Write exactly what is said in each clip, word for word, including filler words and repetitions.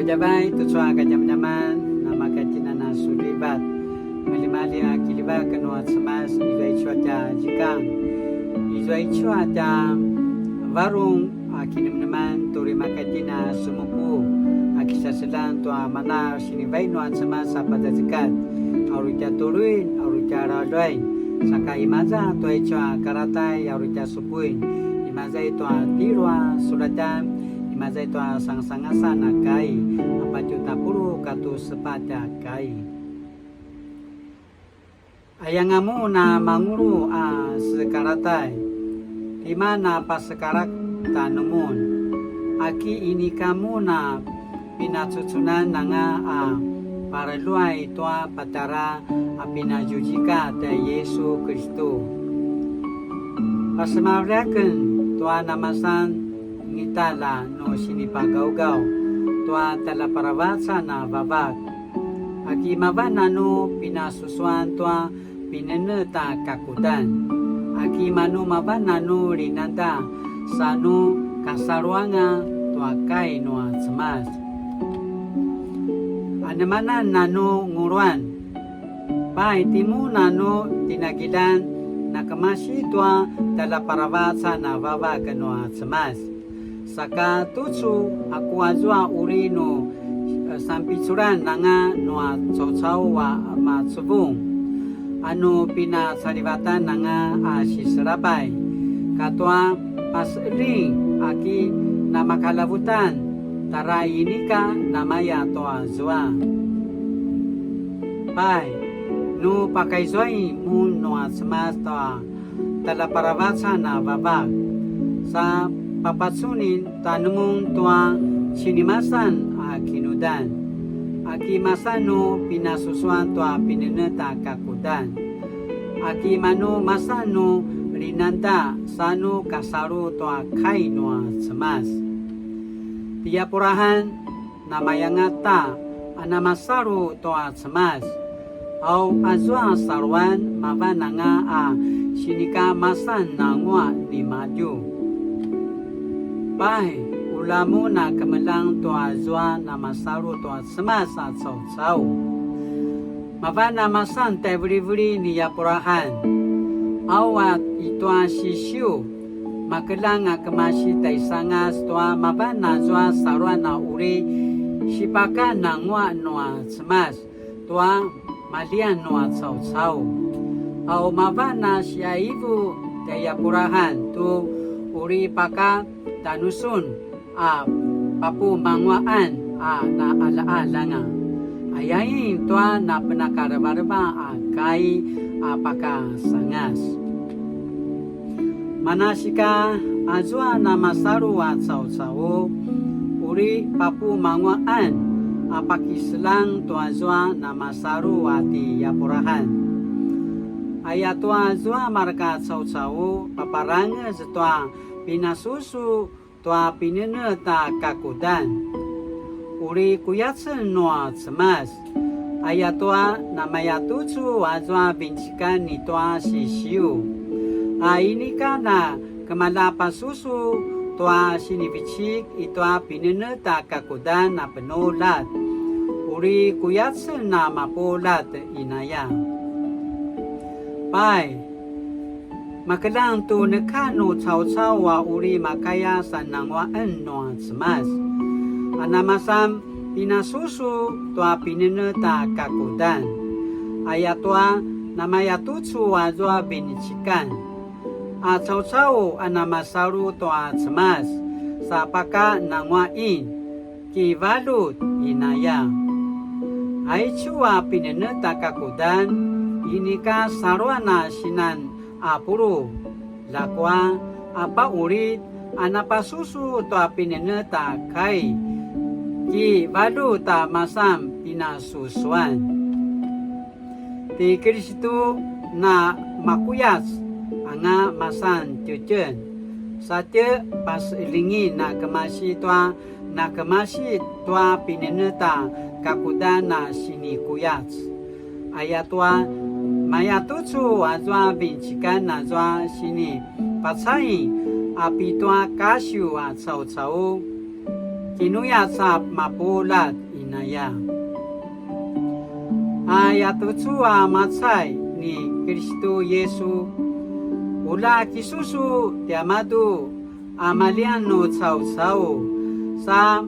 Djavai tucu a kadjamadjaman, namaka tjinana sulivat. Malimali a kiljivak nua Cemas, izua icu a tja zikang, izua icu a tja varung a kinemeneman, tu uri maka tjina semupu a kisaselan tua mana sinivai nua Cemas a pazazekatj, a uri tja tuluin, a uri tja raluain. Saka imaza tua icu a karatai, a uri tja supuin, imaza i tua tjelu a sulatjan, imaza i tua sangasangasan a kai, a patju tapuluq katua sepatj a kai. Ayanga mun a mangulu a sekaratai, tima na pasekarak tanumun, aki inika mun a pinacucunan anga a pareljuay tua patjara a pinazuzika tjai Yisu Kristu. Pasemavljaken tua namasan ngitalj a nu sinipagaugaw tua tjaljaparavacan a Vavak. Aki mavan a nu pinasusuan tua pinenetj a kakudan. Aki manu mavan a nu linangda sa nu kasaluanga tua kai nua Cemas. Anemanan a nu nguluan. Pai, timun a nu tinakilan, na kemasi tua tjaljaparavacan a Vavak nua Cemas. Saka tucu aku azua uri nu, eh, sampiculan anga nua caucau a macevung, a nu pinacalivatan anga a siselapay, katua paseling aki namakalavutan, tara inika namaya tua zua. Pai, nu pakaizuain mun nua Cemas tua tjaljaparavacan a Vavak, sa papacunin tanumun tua sinimasan a kinudan, aki masan nu pinasusuan tua pinenetj a kakudan, aki manu masan nu linangda sa nu kasalu tua kai nua Cemas. Ti Apurahan, namayangata a namasalu tua Cemas, au azua saluan mavan anga a sinikamasan nanguaq nimadju. Pai, ula mun a kemeljang tua zua namasalu tua Cemas a caucau. Mavan a masan tjaiveliveli ni Apurahan, au a i tua Sisiu, makeljang a kemasi tjaisangas tua mavan azua saluan a uri sipakananguaq nua Cemas tua maljian nua caucau. Au mavan a siaivu tjai Apurahan tu uri paka tanusun a papumanguaqan a naqalaqalanga. Ayain tua napenakarevareva a kai a pakasangas. Manasika azua namasalu a caucau, uri papumanguaqan a pakiselang tua zua namasalu a ti Apurahan. Ayatua zua mareka caucau paparangez tua pinasusu tua pinenetj a kakudan. Uri kuyacen nua Cemas. Ayatua namayatucu azua vincikan i tua Sisiu. A inika na kemalja pasusu tua sinivecik i tua pinenetj a kakudan a penuljat. Uri kuyacen a mapuljat inaya. Pai, makeljang tu neka nu caucau a uri makaya sa nanguaqen nua Cemas. A namasan pinasusu tua pinenetj a kakudan. Ayatua namayatucu azua vinecikan. A caucau a namasalu tua Cemas sa paka nanguaqin. Kivaljut inaya. Aicu a pinenetj a kakudan, inika saluan a sinan a pulu, ljakua a paqulid a napasusu tua pinenetj a kai, kivaljut a masan pinasusuan. Ti Kilistu na makuyac anga masan tjutjen, sa tje paselingin na kemasi tua, na kemasi tua pinenetj a kakudan a sinikuyac. Ayatua mayatucu azua vincikan azua sinipacaing a pitua kasiw a caucau. Inuyac a mapuljat inaya. A yatucu a macay ni Kilistu Yisu, ula kisusu tiamadju a maljian nu caucau, sa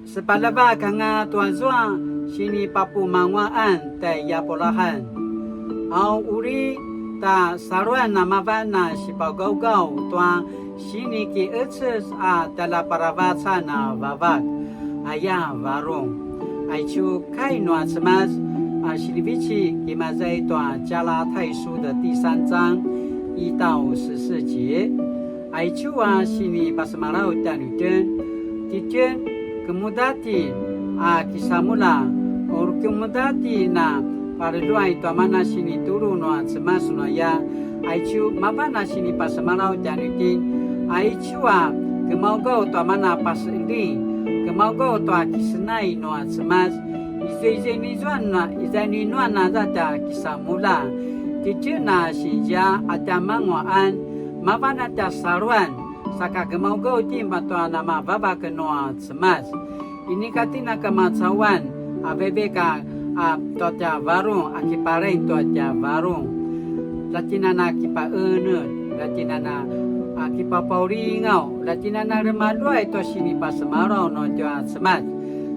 sepaljavak anga tuazua sinipapumanguaqan tjai Yapurahan. Au uri ta saluan a mavan a sipagaugaw tua sinikiqeces a tjaljaparavacan a vavak, aya varung. Aicu kai nua Cemas a sinivecik imaza i tua 加拉太书的第三章一到十四节. Aicu a sinipasemalaw tjanuitjen, titjen kemuda itjen a kisamulja, uri kemuda itjen a pareljuay tua mana sinitulu nua Cemas nuaya. Aicu mavan a sinipasemalaw tjanuitjen, aicu a gemaugaw tua mana paseqeljing, gemaugaw tua kisenay nua Cemas, izua, izua inuan a, izua inuan aza tja kisamulja, titjen a sinzia a tjamanguaqan, mavan a tja saluan, saka gemaugaw itjen tua namavavak nua Cemas. Inika itjen a kemacauan a vevek a, a tua tja varung a kiparain tua tja varung. Ula itjen a na kipaenetj, ula itjen a na, a, kipapaulingaw, ula itjen a na remaljuay tua sinipasemalaw nua tja Cemas.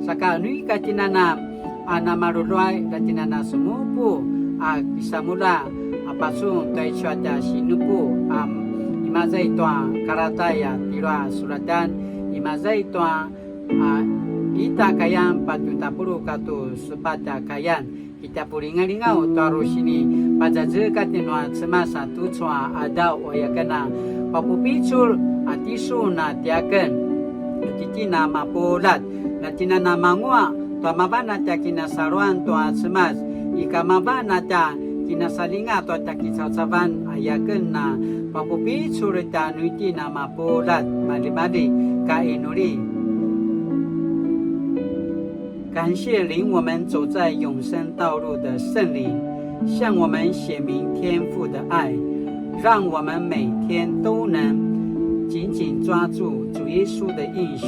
Saka nu ika itjen a na a namaluluay, ula itjen a na semupu a kisamulja a pacun tua aicu a tja sinupu, a imaza i tua Kalataya tjelu a sulatan, imaza i tua a ita kayan patju tapuluq katua sepatj a kayan. Kitja pulingalingaw tua uri sinipazazekatj nua Cemas a tucu a qadaw, aya ken a papupicul a tisun a tiaken. Titjen a mapuljat, ula itjen a na manguaq tua mavan a tja kinasaluan tua Cemas, ika mavan a tja kinasalinga tua tja kicaucauan, aya ken a papupicul tjanuitjen a mapuljat. Maljimalji, ka inuli. 感谢领我们走在永生道路的圣灵，向我们显明天父的爱，让我们每天都能紧紧抓住主耶稣的应许，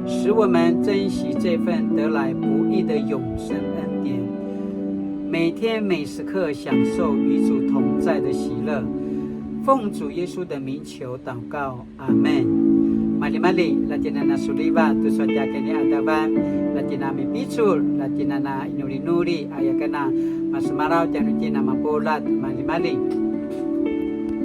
使我们珍惜这份得来不易的永生恩典，每天每时刻享受与主同在的喜乐。奉主耶稣的名求祷告， Amen. Maljimalji, ula itjen a na suliva tucu a tja kiniqadavan, ula itjen a mipicul, ula itjen a na inulinuli, aya ken a pasemalaw tjanuitjen a mapuljat. Maljimalji.